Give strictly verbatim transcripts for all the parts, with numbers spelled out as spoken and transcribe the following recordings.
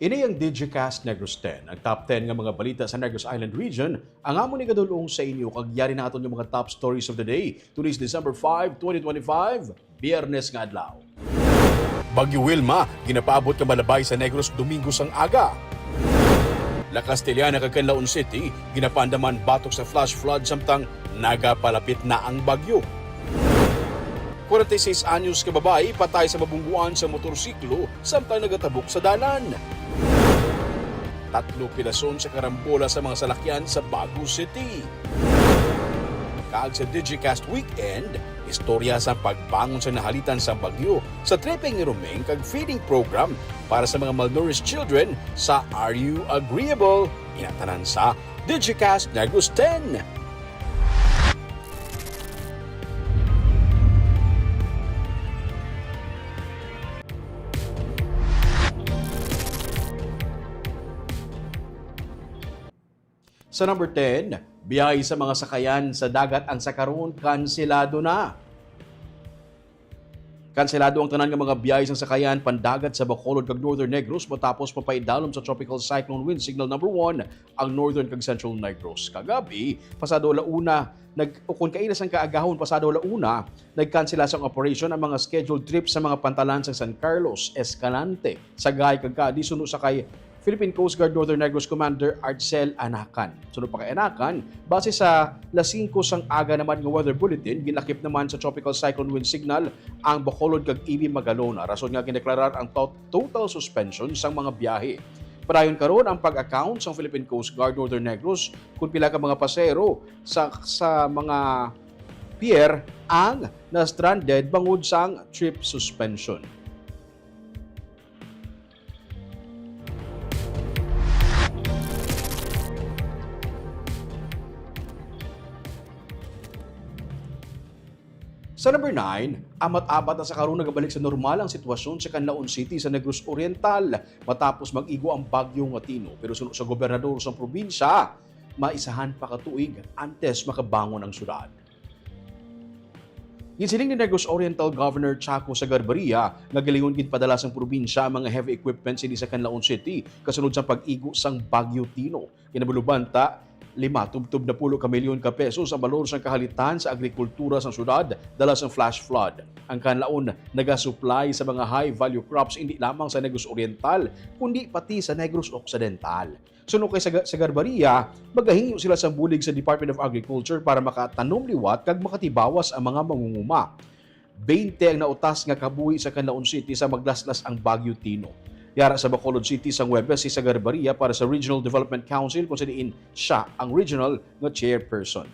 Ini ang Digicast Negros ten, ang top ten nga mga balita sa Negros Island Region. Ang amo ni kadulong sa inyo kag yari naton yung mga top stories of the day. Today's December five, twenty twenty-five, Biyernes nga adlaw. Bagyo Wilma, ginapaabot nga malabay sa Negros Domingo sang aga. La Castellana kag Canlaon City, ginapaandaman batok sa flash flood samtang nagapalapit na ang bagyo. Forty-six anyos ka babayi patay sa mabungguan sa motorsiklo samtang nagatabok sa dalan. Tatlo pilason sa karambola sa mga salakyan sa Bago City. Kag sa Digicast Weekend, istorya sa pagbangon sa nahalitan sa bagyo, sa tripping ni Romeng kag feeding program para sa mga malnourished children sa Are You Agreeable? Inatanan sa Digicast Negros ten. Sa number ten, biyahe sa mga sakayan sa dagat ang sa karon kanselado na. Kanselado ang tanan nga mga biyahe sang sakayan pandagat sa Bacolod kag Northern Negros matapos mapaidalom sa Tropical Cyclone Wind Signal Number One ang Northern kag Central Negros. Kagabi, pasado ala una, nag-, ukon kaina sang kaagahon, pasado ala una, nagkansela sang operation ang mga scheduled trip sa mga pantalan sang San Carlos, Escalante, Sagay kag Cadiz suno sa kay Philippine Coast Guard Northern Negros Commander Arcel Anacan. Suno pa kay Anacan, base sa las singko sang aga naman nga weather bulletin, ginlakip naman sa Tropical Cyclone Wind Signal ang Bacolod kag Ibim, Magalona, rason nga gindeklarar ang to-, total suspension sang mga biyahe. Padayon karon ang pag-account sang Philippine Coast Guard Northern Negros kung pila ka mga pasahero sa, sa mga pier ang na-stranded bangod sang trip suspension. Sa number nine, amat-amat na sa karon nagabalik sa normal ang sitwasyon sa Canlaon City sa Negros Oriental matapos mag-igo ang bagyo nga Tino. Pero suno sa gobernador sa probinsya, maisahan pa ka tuig antes makabangon ang syudad. Ginsiling ni Negros Oriental Governor Chaco Sagarbarria nga gilingon ginpadala sang probinsya ang mga heavy equipment sini sa Canlaon City kasunod sang pag-igo sang Bagyo Tino. Kinabalubanta, lima tubtob napulo ka milyon ka pesos ang balor sang kahalitan sa agrikultura sang syudad dala sang flash flood. Ang Canlaon nagasuplay sa mga high-value crops indi lamang sa Negros Oriental, kundi pati sa Negros Occidental. Suno kay Saga-, Sagarbarria, magahingyo sila sang bulig sa Department of Agriculture para makatanom liwat kag makatibawas ang mga mangunguma. Twenty ang nautas nga kabuhi sa Canlaon City sa maglaslas ang Bagyo Tino. Yara sa Bacolod City sang Huwebes si Sagarbarria para sa Regional Development Council, kung sa diin siya ang regional nga chairperson.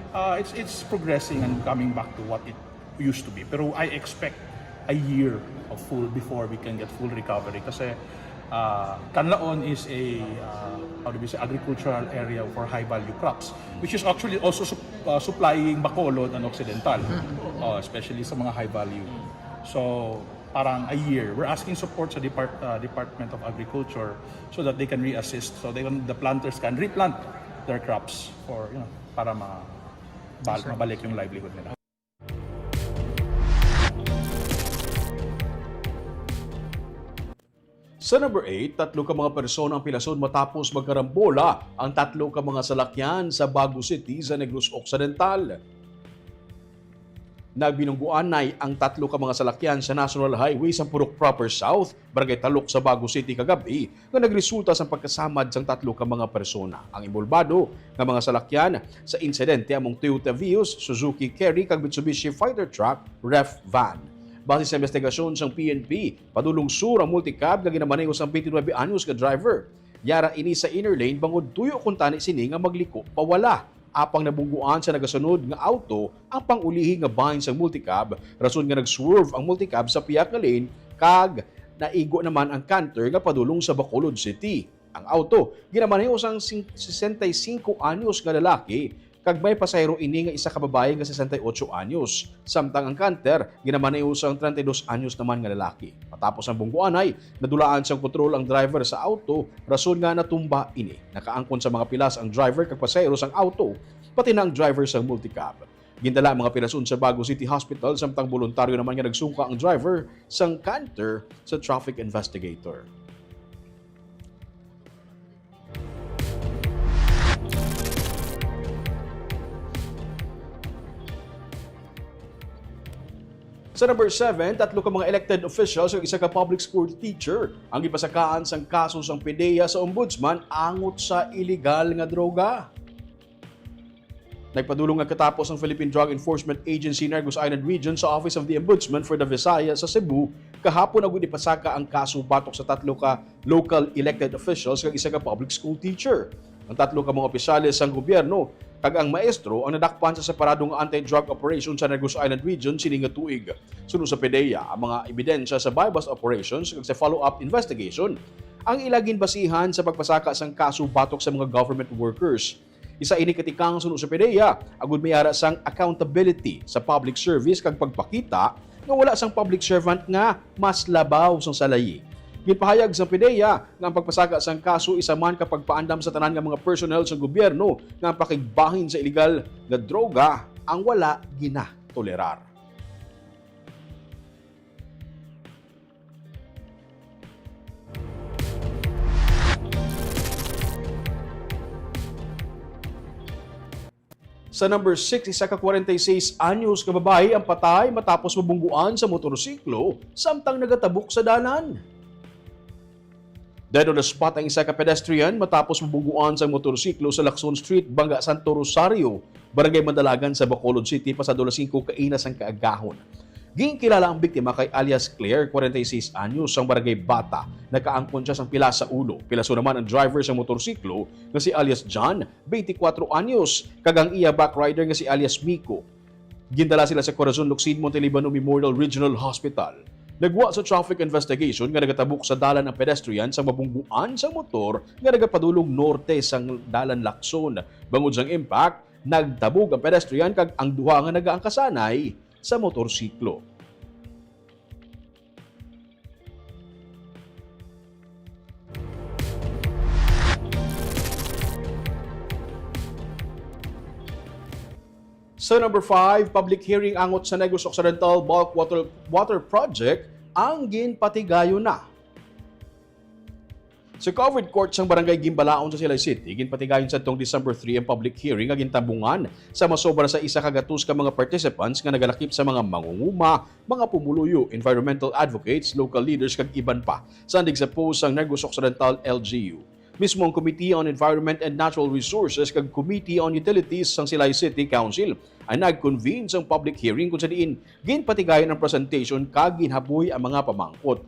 Uh, it's, it's progressing and coming back to what it used to be. Pero I expect a year of full before we can get full recovery. Kasi, uh, Canlaon is a, uh, how do we say, agricultural area for high-value crops, which is actually also sup-, uh, supplying Bacolod and Occidental, uh, especially sa mga high-value. So, parang a year, we're asking support sa Depart-, uh, Department of Agriculture so that they can reassist, so they can, the planters can replant their crops for, you know, para ma-, bal-, mabalik yung livelihood nila. Sa number eight, tatlo ka mga persona ang pilason matapos magkarambola ang tatlo ka mga salakyan sa Bago City sa Negros Occidental. Nagbinungguanay ang tatlo ka mga salakyan sa National Highway sa Purok Proper South, Barangay Talok sa Bago City kagab-i, nga nagresulta sa pagkasamad sang tatlo ka mga persona. Ang inbolbado nga mga salakyan sa insidente among Toyota Vios, Suzuki Carry, kag Mitsubishi Fighter Truck Ref Van. Base sa investigasyon sang P N P, padulong sur ang multicab nga ginamaneho sang twenty-nine anyos nga driver. Yara ini sa inner lane bangod tuyo kuntani sini nga magliko pawala. Apang nabungguan sa nagasunod nga auto ang pang-ulihi nga bahin sang multicab, rason nga nag-swerve ang multicab sa pihak nga lane kag naigo naman ang canter nga padulong sa Bacolod City. Ang auto ginamaneho sang sing-, sesenta y cinco anyos nga lalaki kag may pasahero ini nga isa ka babayi nga sesenta y ocho anyos, samtang ang canter ginamaneho sang treinta y dos anyos naman nga lalaki. Matapos ang bungguanay, nadulaan sang kontrol ang driver sa auto, rason nga natumba ini. Nakaangkon sa mga pilas ang driver kag pasahero sang auto, pati na ang driver sang multicab. Gindala ang mga pirason sa Bago City Hospital, samtang boluntaryo naman nga nagsungka ang driver sang canter sa traffic investigator. Sa number seven, tatlo ka mga elected officials ug isa ka public school teacher ang gipasakaan sang kaso sang PDEA sa Ombudsman angot sa iligal nga droga. Nagpadulong nga katapos ang Philippine Drug Enforcement Agency Negros Island Region sa Office of the Ombudsman for the Visayas sa Cebu kahapon, agud ipasaka ang kaso batok sa tatlo ka local elected officials kag isa ka public school teacher. Ang tatlo ka mga opisyales sang gobyerno kag ang maestro ang nadakpan sa separado nga anti-drug operation sa Negros Island Region sini nga tuig. Suno sa PDEA, ang mga ebidensya sa buy-bust operations kag sa follow-up investigation ang ila ginbasihan sa pagpasaka sang kaso batok sa mga government workers. Isa ini ka tikang suno sa PDEA, agud may ara sang accountability sa public service kag pagpakita nga wala sang public servant nga mas labaw sang salayi. Ginpahayag sang PDEA nga ang pagpasaka sang kaso isa man ka pagpaandam sa tanan nga mga personnel sa gobyerno nga ang pakigbahin sa iligal nga droga ang wala ginatolerar. Sa number six, isa ka kwarenta y seis anyos ka babayi ang patay matapos mabungguan sa motorsiklo samtang nagatabok sa dalan. Dead on the spot ang isa ka pedestrian matapos mabungguan sang motorsiklo sa Lacson Street, Banga Santo Rosario, Barangay Mandalagan sa Bacolod City, pasado alas singko kaina sang kaagahon. Ginkilala ang biktima kay alias Claire, kwarenta y seis anyos, sang Barangay Bata. Nakaangkon siya sang pilas sa ulo. Pilason naman ang driver sang motorsiklo nga si alias John, twenty-four anyos, kag ang iya backrider nga si alias Miko. Gindala sila sa Corazon Lucsid Montelibano Memorial Regional Hospital. Nagwa sa traffic investigation nga nagatabok sa dalan ang pedestrian sang mabungguan sang motor nga nagapadulong norte sang dalan Lacson. Bangod sang impact, nagtabog ang pedestrian kag ang duha nga nagaangkasanay sa motorsiklo. Sa number five, public hearing angot sa Negros Occidental Bulk Water, Water Project ang ginpatigayon na. Sa covered court sang Barangay Gimbalaon sa Silay City, ginpatigayon sadtong December three ang public hearing nga gintambungan sa masobra sa isa ka gatos ka mga participants nga nagalakip sa mga mangunguma, mga pumuluyo, environmental advocates, local leaders, kag iban pa. Sandig sa post sang Negros Occidental L G U, mismo ang Committee on Environment and Natural Resources kag Committee on Utilities sang Silay City Council ang nag-convene sang public hearing kung sa diin ginpatigayon ang presentation kag ginhaboy ang mga pamangkot.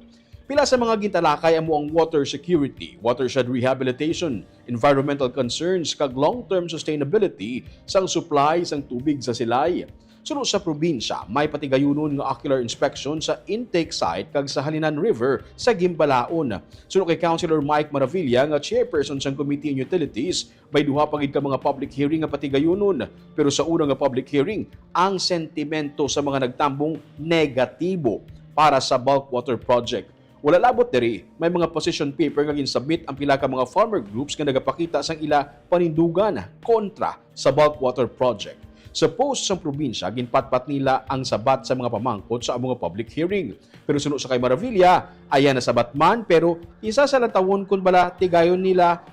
Pila sa mga gintalakay amo ang water security, watershed rehabilitation, environmental concerns, kag long-term sustainability sang supply sang tubig sa Silay. Suno sa probinsya, may patigayunon nga ocular inspection sa intake site kag sa Halinan River sa Gimbalaon. Suno kay Councilor Mike Maravilla nga chairperson sang Committee on Utilities, may duha pa gid ka mga public hearing nga patigayunon, pero sa una nga public hearing, ang sentimento sa mga nagtambong negatibo para sa bulk water project. Wala labot diri, may mga position paper nga ginsubmit ang pila ka mga farmer groups nga nagapakita sang ila panindugan kontra sa bulk water project. Sa post sang probinsya, ginpatpat nila ang sabat sa mga pamangkot sa amo nga public hearing. Pero suno sa kay Maravilla, aya nasabat man, pero isa sa lantawon kon bala tigayon nila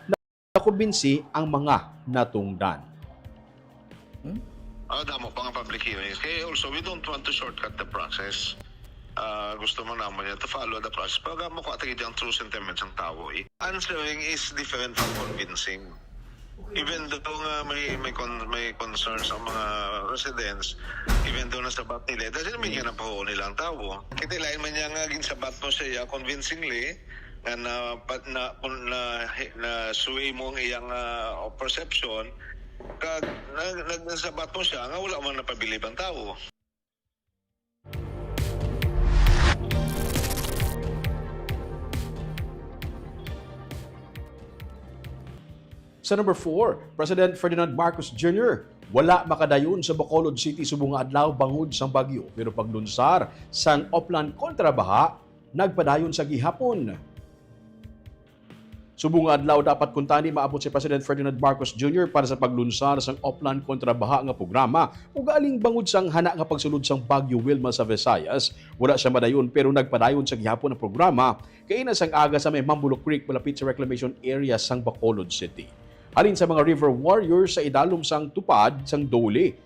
nakumbinsi ang mga natungdan. Hmm? Ah, damo pa nga public hearings. Kaya also, we don't want to shortcut the process. Ah, gusto man naman niya to follow the process para makuha tayo ang true sentiments ng tao. Eh. Answering is different from convincing. Even though nga may may con- may concerns ang mga residents, even though nasabat nila, doesn't mean nga napahuon nila ang tao. Kita lain man niya nga ginsabat mo siya convincingly, nga na pa- na na, na sway mo ang iyang ah, perception, kag nag nagsabat mo siya nga wala man napabilib ang tao. Sa number four, President Ferdinand Marcos Junior wala makadayon sa Bacolod City subong nga adlaw bangod sang bagyo, pero paglunsar sang Oplan kontra baha nagpadayon sa gihapon. Subong nga adlaw dapat kuntani maabot si President Ferdinand Marcos Junior para sa paglunsar sang Oplan kontra Baha nga programa, ugaling bangod sang hana nga pagsulod sang Bagyo Wilma sa Visayas, wala siya madayon, pero nagpadayon sa gihapon ang programa kaina sang aga sa may Mambulo Creek malapit sa reclamation area sang Bacolod City. Halin sa mga river warriors sa idalom sang tupad sang Dole,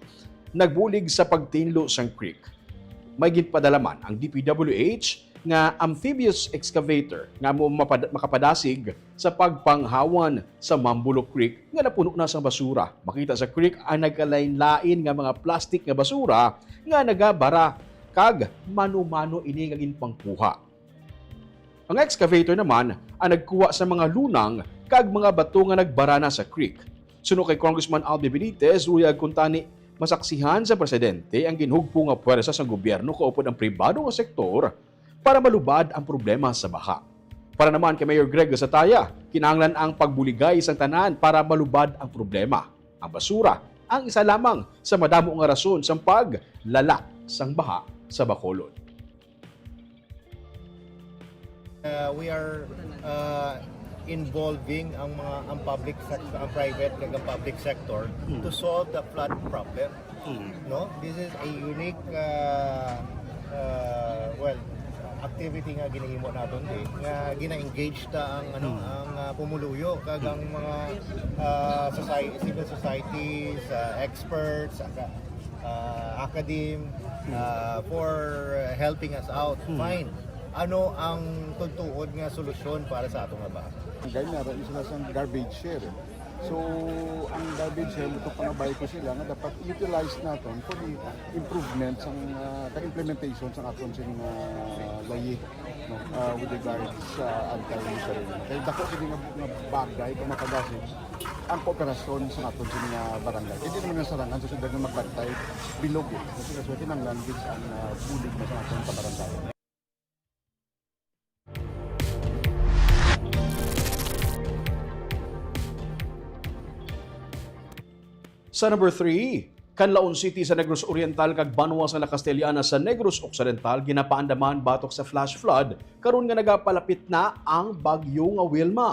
nagbulig sa pagtinlo sang creek. May ginpadala man ang D P W H nga amphibious excavator nga mo mapad-, makapadasig sa pagpanghawan sa Mambulo Creek nga napuno na sang basura. Makita sa creek ang nagkalain-lain nga mga plastic nga basura nga nagabara kag mano-mano ini nga ginpangkuha. Ang excavator naman ang nagkuha sa mga lunang kag mga bato nga nagbara na sa creek. Suno kay Congressman Albi Benitez, luyag kuntani masaksihan sa presidente ang ginhugpo nga puwersa sang gobyerno kaupod ang pribado nga sektor para malubad ang problema sa baha. Para naman kay Mayor Greg Gasataya, kinahanglan ang pagbuligay sang tanan para malubad ang problema. Ang basura ang isa lamang sa madamo nga rason sang paglala sang baha sa Bacolod. Uh, we are uh, involving ang mga ang public sector, ang private kag ang public sector to solve the flood problem. No, this is a unique uh, uh, well activity nga ginahimo naton di nga gina-engage ta ang ano ang uh, pumuluyo kag ang mga uh, society, civil societies, uh, experts, aka- uh, academe uh, for helping us out. Fine. Ano ang tutuod nga solusyon para sa ato nga baha? Ang gani na rin sila sa garbage share. So, ang garbage share, ito pangabay ko sila nga dapat utilize natin for the improvement sa uh, implementation sa aton sing uh, layi no? Uh, with regards sa anti-littering. Kaya dako sila nga, nga bagay kung makagasig ang kooperasyon sa aton sa mga barangay. Hindi naman nasarangan sa siyudad nga magbantay bilog eh. Kasi kasi kinanglan din sa ang uh, bulig na sa aton sa barangay. Sa number three, Canlaon City sa Negros Oriental kag banwa sa La Castellana sa Negros Occidental ginapaandaman batok sa flash flood karon nga nagapalapit na ang bagyo nga Wilma.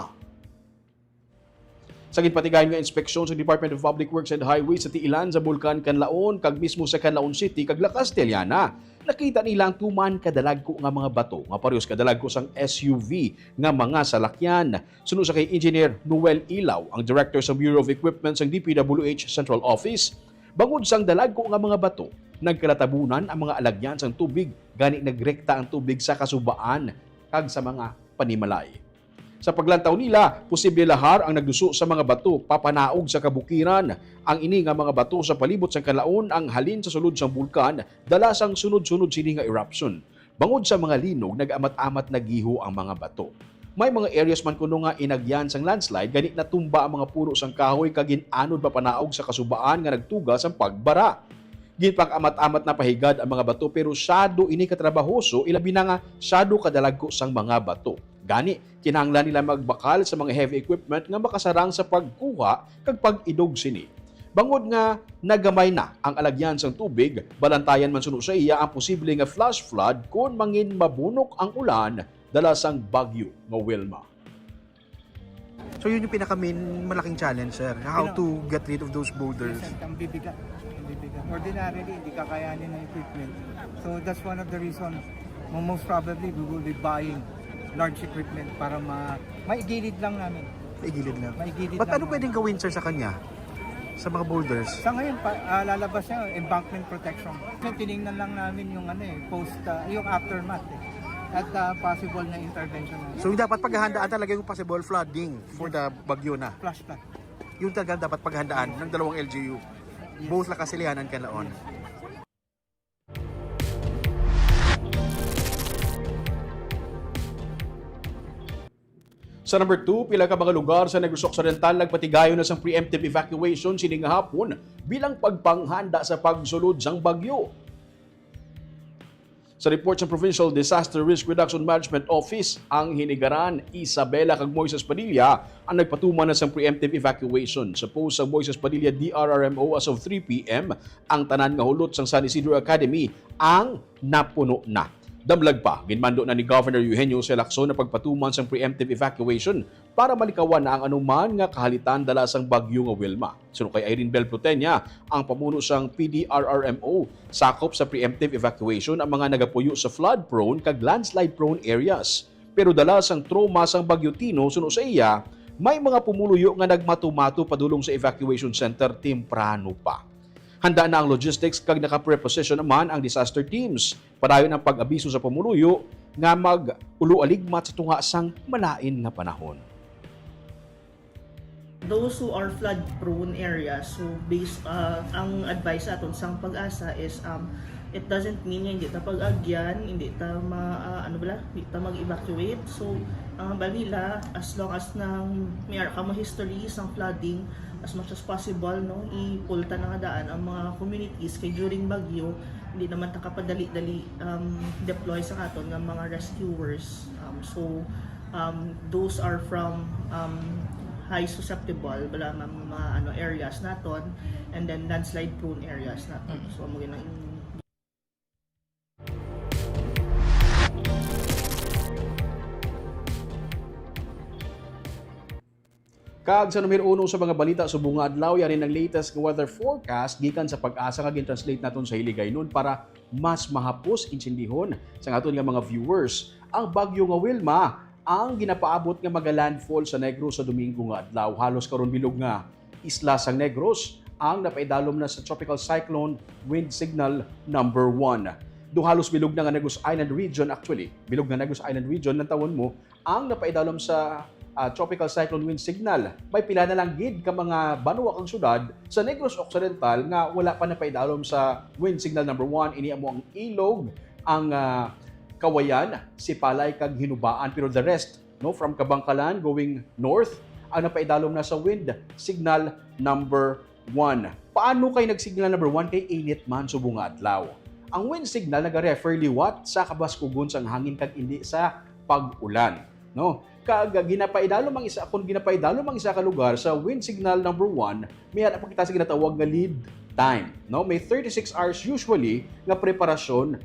Sa ginpatigayon nga inspeksyon sa Department of Public Works and Highways sa tiilan sa Bulkan Canlaon kag mismo sa Canlaon City kag La Castellana, nakita nila ang tuman kadalagko nga mga bato nga parehos kadalagko sang S U V nga mga salakyan. Suno sa kay Engineer Noel Ilaw, ang Director sa Bureau of Equipment sang D P W H Central Office, bangod sang dalagko nga mga bato, nagkalatabunan ang mga alagyan sang tubig, gani nagrekta ang tubig sa kasubaan kag sa mga panimalay. Sa paglantaw nila, posible lahar ang nagduso sa mga bato papanaog sa kabukiran. Ang ini nga mga bato sa palibot sang Canlaon ang halin sa sulod sang bulkan dala sang sunod-sunod sini nga eruption. Bangod sa mga linog, nag-amat-amat na giho ang mga bato. May mga areas man kuno nga inagyan sang landslide, gani natumba ang mga puno sang kahoy kag gin-anod papanaog sa kasubaan nga nagtuga sang pagbara. Ginpang-amat-amat na pahigad ang mga bato, pero syado ini katrabahoso, ilabi na nga syado kadalagko sang mga bato. Gani, kinahanglan nila magbakal sa mga heavy equipment nga makasarang sa pagkuha kag pag-idog sini. Bangod nga nagamay na ang alagyan sang tubig, balantayan man suno sa iya ang posible nga flash flood kon mangin mabunok ang ulan dala sang bagyo nga Wilma. So yun yung pinaka main malaking challenge, sir. How to get rid of those boulders. Yes, ang bibigat. Ang bibigat. Ordinarily, hindi kakayanin ng equipment. So that's one of the reasons, mo- most probably, we will be buying large equipment para ma maigilid lang namin. Igilid lang. Maigilid But lang ano namin. Pwedeng gawin, sir, sa kanya? Sa mga boulders? Sa ngayon, pa, ah, lalabas siya, embankment protection. Ngayon, tinignan lang namin yung ano eh, post, ah, yung aftermath eh. At ah, possible na intervention na. So yung dapat paghahandaan talaga yung possible flooding for the bagyo na. Flash flood. Yung talaga dapat paghahandaan ng dalawang L G U. Both La Castellana and Canlaon. Sa number two, pila ka mga lugar sa Negros Occidental nagpatigayon na sang preemptive evacuation sini nga hapon bilang pagpanghanda sa pagsulod sang bagyo. Sa report sa Provincial Disaster Risk Reduction Management Office, ang Hinigaran, Isabela kag Moises Padilla ang nagpatuman na sang preemptive evacuation. Sa post sa Moises Padilla D R R M O, as of three P M, ang tanan nga hulot sang San Isidro Academy ang napuno na. Damlag pa, ginmando na ni Governor Eugenio Jose Lacson ang pagpatuman sang preemptive evacuation para malikawan na ang anuman nga kahalitan dala sang bagyo nga Wilma. Suno kay Irene Bell Protenia, ang pamuno sang P D R R M O, sakop sa preemptive evacuation ang mga nagapuyo sa flood-prone kag landslide-prone areas. Pero dala sang trauma sang Bagyo Tino, suno sa iya, may mga pumuluyo nga nagmato-mato padulong sa evacuation center temprano pa. Handa na ang logistics kag naka-preposition naman ang disaster teams. Padayon ang pag-abiso sa pumuluyo nga mag-ulo-aligmat sa tunga sang malain nga panahon. Those who are flood prone areas, so based uh, ang advice aton sang PAGASA is um it doesn't mean nga hindi ta pag-agyan, hindi ta ma uh, ano bala, hindi ta mag-evacuate. So ang uh, balila, as long as nang may ara ka mo history sang flooding, as much as possible, no, i-pull ta na nga daan ang mga communities kay during bagyo hindi naman ta kapadali-dali um, deploy sa aton nga mga rescuers. Um, so um, those are from um, high susceptible bala nga mga ano areas naton, and then landslide prone areas naton. So amo gyud ang Kag sa numero uno sa mga balita subong nga adlaw, yari ang latest nga weather forecast gikan sa PAGASA nga gin-translate naton sa Hiligaynon para mas mahapos intindihon sang aton nga mga viewers. Ang bagyo nga Wilma ang ginapaabot nga maga-landfall sa Negros sa Domingo nga adlaw. Halos karon bilog nga isla sang Negros ang napaidalom na sa Tropical Cyclone Wind Signal number one. Do halos bilog na nga Negros Island region, actually, bilog nga Negros Island region, lantawon mo, ang napaidalom sa ah, Tropical Cyclone Wind Signal. May pila na lang gid ka mga banwa kag syudad sa Negros Occidental nga wala pa napaidalom sa Wind Signal number one. Ini amo ang Ilog, ang ah, Cauayan, Sipalay kag Hinubaan, pero the rest, no, from Kabankalan going north, ang napaidalom na sa Wind Signal number one. Paano kay nag-signal number one? Kay init man subong nga adlaw. Ang wind signal nagarefer liwat sa kabaskugon sang hangin kag indi sa pag-ulan, no? Kag ginapaidalom ang isa, kung ginapaidalom ang isa ka lugar sa wind signal number one, may ara pa kita sa ginatawag nga lead time, no? May thirty-six hours usually nga preparasyon,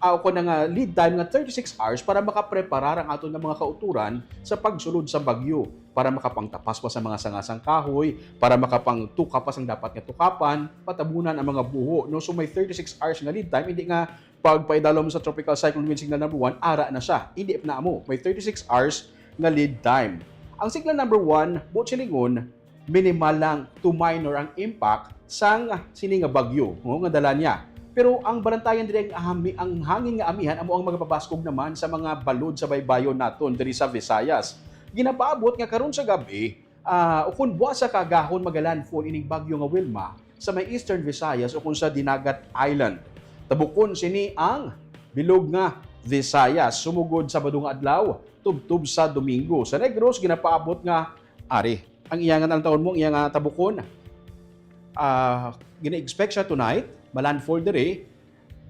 ah, o kon nga lead time nga thirty-six hours para makapreparar ang aton nga mga kautoran sa pagsulod sa bagyo, para makapangtapas pa sa mga sanga sang kahoy, para makapangtukap pa sang dapat nga tukapan, patabunan ang mga buho, no? So may thirty-six hours nga lead time, hindi nga pagpaidalom sa Tropical Cyclone Wind Signal number one, ara na siya. Hindi na amo. May thirty-six hours nga lead time. Ang signal number one, buot silingon, minimal lang to minor ang impact sang sini nga bagyo, no, nga dala niya. Pero ang balantayan diri ang, ami- ang hangin nga amihan amo ang magapabaskog naman sa mga balod sa baybayon naton diri sa Visayas. Ginapaabot nga karon sa gab-i, ah, ukon buwas sa kaagahon, magalandfall ining bagyo nga Wilma sa may Eastern Visayas ukon sa Dinagat Island. Tabukon sini ang bilog nga Visayas sumugod Sabado nga adlaw, tubtob sa Domingo. Sa Negros, ginapaabot nga ari. Ang iya nga, ang tawon mo, iya nga tabukon, ah, gina-expect siya tonight, malandfall diri,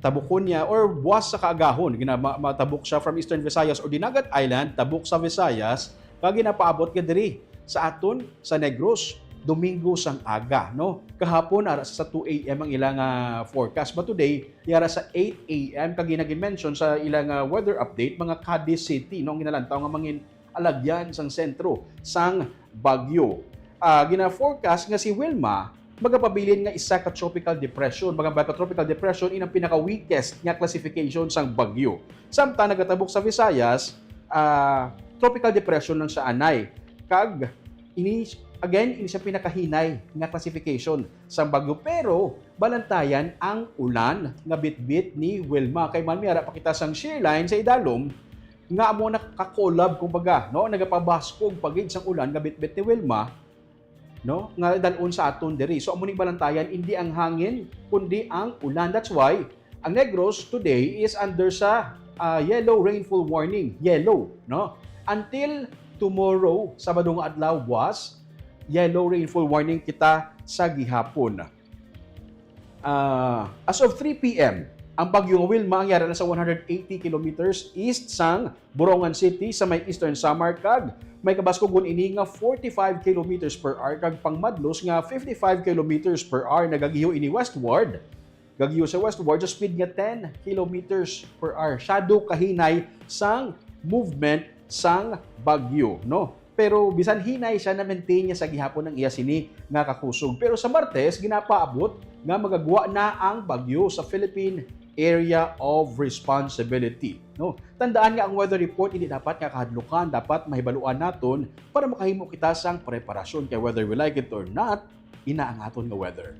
tabukon niya, or buwas sa kaagahon, gina-, ma-, matabok siya from Eastern Visayas or Dinagat Island, tabok sa Visayas, kag ginapaabot nga diri sa aton, sa Negros, Domingo sang aga, no? Kahapon, ara sa two A M ang ilang, ah, forecast. But today, yara sa eight A M, kag gina-mention sa ilang, ah, weather update, mga Cadiz City, no? Ang ginalantaw nga mangin alagyan sang sentro sang bagyo. Ah, gina-forecast nga si Wilma magapabilin nga isa ka tropical depression. Mga tropical depression in ang pinaka-weakest nga classification sang bagyo. Samtang nagatabok sa Visayas, ah, tropical depression lang siya anay. Kag ini, again, ini siya pinakahinay nga classification sang bagyo. Pero balantayan ang ulan nga bitbit ni Wilma. Kay man, may ara pa kita sang shear line sa idalom, nga amo nakakolab, kumbaga, no? Nagapabaskog pa gid sang ulan nga bitbit ni Wilma, no? Nga dal-on sa aton diri. So, amo ning balantayan, hindi ang hangin, kundi ang ulan. That's why ang Negros today is under sa, ah, yellow rainfall warning. Yellow, no? Until tomorrow, Sabado nga adlaw, buwas, yellow rainfall warning kita sa gihapon. Ah, as of three P M, ang bagyo nga Wilma ang yara na sa one hundred eighty kilometers east sang Borongan City sa may Eastern Samar, kag may kabaskugon ini nga forty-five kilometers per hour kag pangmadlos nga fifty-five kilometers per hour. Nagagiho ini westward gagyo sa westward sa speed nga ten kilometers per hour. Shadow kahinay sang movement sang bagyo, no? Pero bisan hinay siya, na-maintain niya sa gihapon ang iya sini nga kakusog. Pero sa Martes, ginapaabot nga magagwa na ang bagyo sa Philippine Area of Responsibility, no? Tandaan nga ang weather report hindi dapat nga kahadlukan, dapat mahibaluan naton para makahimo kita sang preparasyon, kay whether we like it or not, ina ang aton nga weather.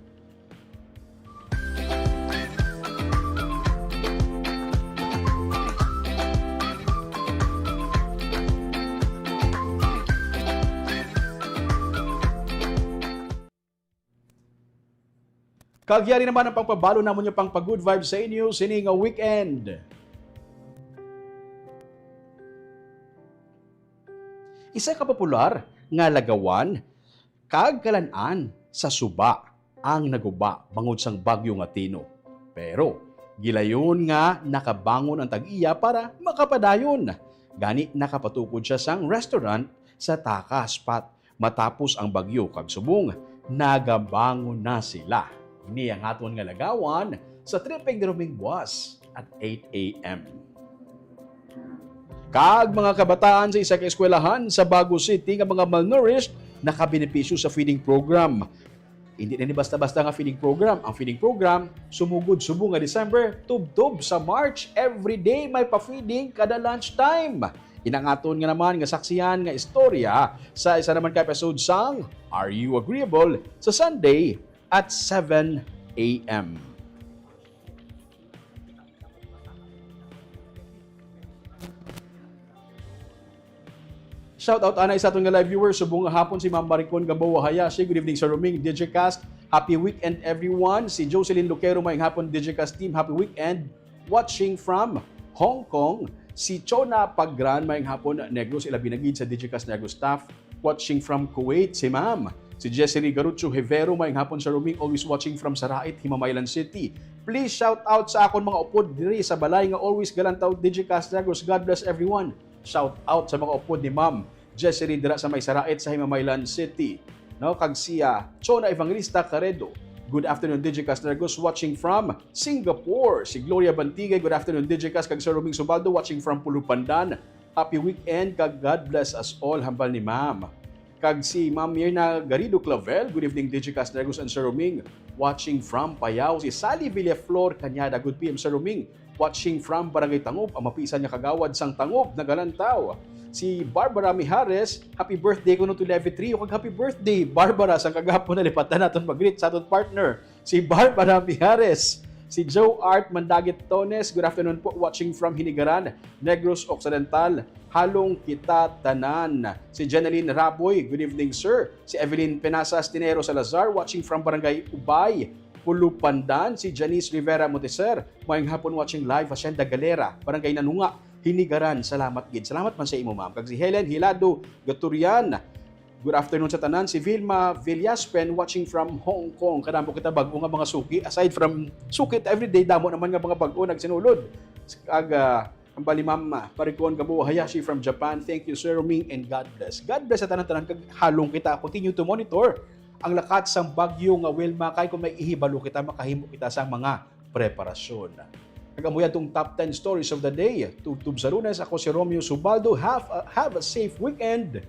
Kag yari naman ang pagpabalo namon nga pangpa-good vibes sa inyo sini nga weekend. Isa ka popular nga lagawan kag kalan-an sa suba ang naguba bangod sang bagyo nga Tino. Pero gilayon nga nakabangon ang tag-iya para makapadayon. Gani, nakapatukod siya sang restaurant sa Taka Spot matapos ang bagyo, kag subong nagabangon na sila. Ini ang aton nga lagawan sa tripping ni Roming buwas at eight a.m. Kag mga kabataan sa isa ka eskwelahan sa Bago City nga mga malnourished nakabenepisyo sa feeding program. Hindi na ni basta-basta nga feeding program. Ang feeding program sumugod subong nga December, tubtob sa March. Every day may pa-feeding kada lunchtime. Inangaton nga naman nga saksihan nga istorya sa isa naman ka episode sang Are You Agreeable sa Sunday at seven a.m. Shout out anay sa aton nga live viewers. Subong nga hapon si Ma'am Maricon Gamboa Hayashi. Good evening, Sir Roming. Digicast, happy weekend, everyone. Si Jocelyn Lucero, maayong hapon, Digicast team. Happy weekend. Watching from Hong Kong. Si Chona Pagran, maayong hapon, Negros. Ilabi na gid sa Digicast Negros staff. Watching from Kuwait, si Ma'am. Si Jessely Garucho Hevero, maayong hapon, Sir Roming, always watching from Sarait, Himamaylan City. Please shout out sa akon mga upod diri sa balay nga always galantaw Digicast Negros. God bless everyone. Shout out sa mga upod ni Ma'am Jessely dira sa may Sarait sa Himamaylan City. No, kag siya, Chona Evangelista Caredo. Good afternoon, Digicast Negros, watching from Singapore. Si Gloria Bantigay, good afternoon, Digicast, kag Sir Roming Subaldo, watching from Pulupandan. Happy weekend, kag God bless us all, hambal ni Ma'am. Kag si Ma'am Mirna Garrido Clavel, good evening, Digicast Negros and Sir Roming, watching from Payao. Si Sally Villaflor Cañada, good P M, Sir Roming, watching from Barangay Tangob, ang mapisan nga kagawad sang Tangob, nagalantaw. Si Barbara Mijares, happy birthday kuno to Levi Trio, kag happy birthday, Barbara, sang kagahapon nalipatan naton mag-greet sa aton partner, si Barbara Mijares. Si Joe Art Mandagit Tones, good afternoon po, watching from Hinigaran, Negros Occidental. Halong kita tanan. Si Jeneline Raboy, good evening, sir. Si Evelyn Penasas Tinero Salazar, watching from Barangay Ubay, Pulupandan. Si Janice Rivera Monteser, maayong hapon, watching live, Hacienda Galera, Barangay Nanunga, Hinigaran. Salamat gid. Salamat man sa imo, ma'am. Kag si Helen Hilado Gaturian, good afternoon sa tanan. Si Vilma Villaspen, watching from Hong Kong. Kadamo kita bag-o nga mga suki. Aside from suki ta everyday, damo naman nga mga bag-o nagsinulod. Kag, ah, ang bali, Ma'am, ah, Maricon Gamboa Hayashi from Japan. Thank you, Sir Roming, and God bless. God bless sa tanan-tanan. Kag halong kita. Continue to monitor ang lakat sang bagyo nga Wilma, kay kung may ihibalo kita, makahimo kita sa mga preparasyon. Kag amo yan tong top ten stories of the day. Tubtob sa Lunes, ako si Romeo Subaldo. Have a, have a safe weekend.